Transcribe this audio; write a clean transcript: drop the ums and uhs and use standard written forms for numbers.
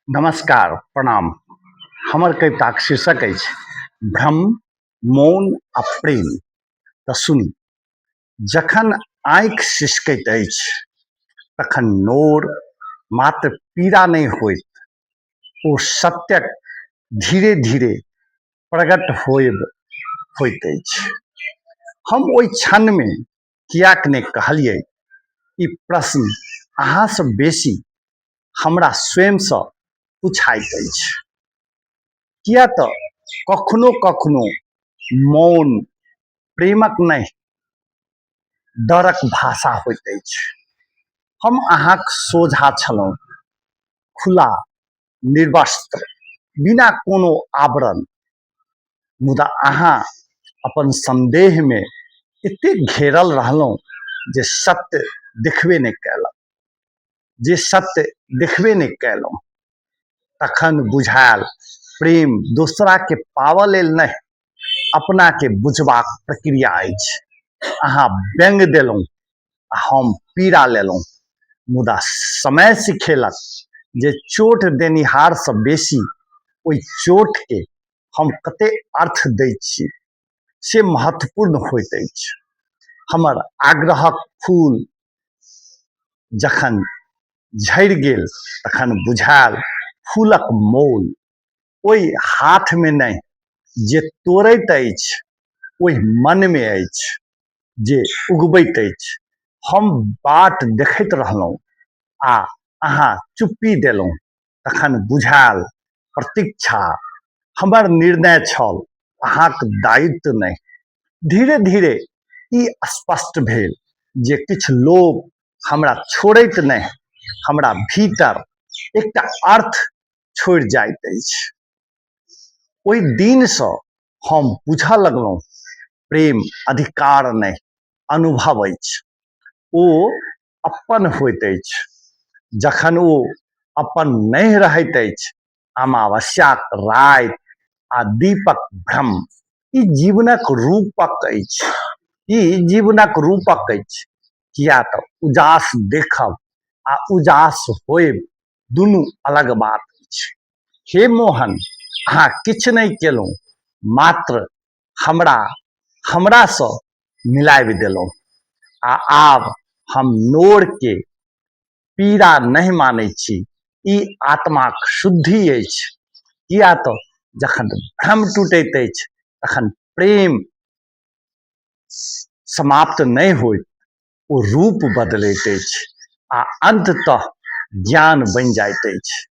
नमस्कार, प्रणाम। हमर कविताक शीर्षक अछि भ्रम, मौन आ प्रेम। तऽ सुनी। जखन आँखि सिसकैत अछि तखन नोर मात्र पीड़ा नहि होइत, ओ सत्यक धीरे धीरे प्रकट होयब होइत अछि। हम ओहि क्षणमे किएक नहि कहलियै, ई प्रश्न अहाँसँ बेसी हमरा स्वयंसँ पुछाइत अछि, किया तऽ कखनो कखनो मौन प्रेमक नहि, डरक भाषा होइत अछि। हम अहाँक सोझा छलहुँ, खुला, निर्वस्त्र, बिना कोनो आवरण, मुदा अहाँ अपन सन्देहमे एतेक घेरल रहलहुँ जे सत्य देखबे नहि कयलक, जे सत्य देखबे नहि कयलहुँ। तखन बुझायल, प्रेम दोसराके पाबऽ लेल नहि, अपनाके बुझबाक प्रक्रिया अछि। अहाँ व्यंग्य देलहुँ आ हम पीड़ा लेलहुँ, मुदा समय सिखेलक जे चोट देनिहारसँ बेसी ओहि चोटके हम कतेक अर्थ दैत छी से महत्वपूर्ण होइत अछि। हमर आग्रहक फूल जखन झड़ि गेल तखन बुझायल, फूलक मोल ओहि हाथमे नहि जे तोड़ैत अछि, ओहि मनमे अछि जे उगबैत अछि। हम बाट देखैत रहलहुँ आ अहाँ चुप्पी देलहुँ। तखन बुझायल, प्रतीक्षा हमर निर्णय छल, अहाँक दायित्व नहि। धीरे धीरे ई स्पष्ट भेल जे किछु लोक हमरा छोड़ैत नहि, हमरा भीतर एकटा अर्थ छोड़ि जाइत अछि। ओहि दिनसँ हम बुझऽ लगलहुँ, प्रेम अधिकार नहि, अनुभव अछि। ओ अपन होइत अछि। जखन ओ अपन नहि रहैत अछि, अमावस्याक राति आ दीपक भ्रम, ई जीवनक रूपक अछि। ई जीवनक रूपक अछि, किया तऽ उजास देखब आ उजास होयब दुनू अलग बात अछि। हे मोहन, अहाँ किछु नहि केलहुँ, मात्र हमरा हमरासँ मिलाबि देलहुँ। आ आब हम नोरके पीड़ा नहि मानै छी, ई आत्माक शुद्धि अछि, किया तऽ जखन भ्रम टूटैत अछि तखन प्रेम समाप्त नहि होइत, ओ रूप बदलैत अछि आ अन्ततः ज्ञान बनि जाइत अछि।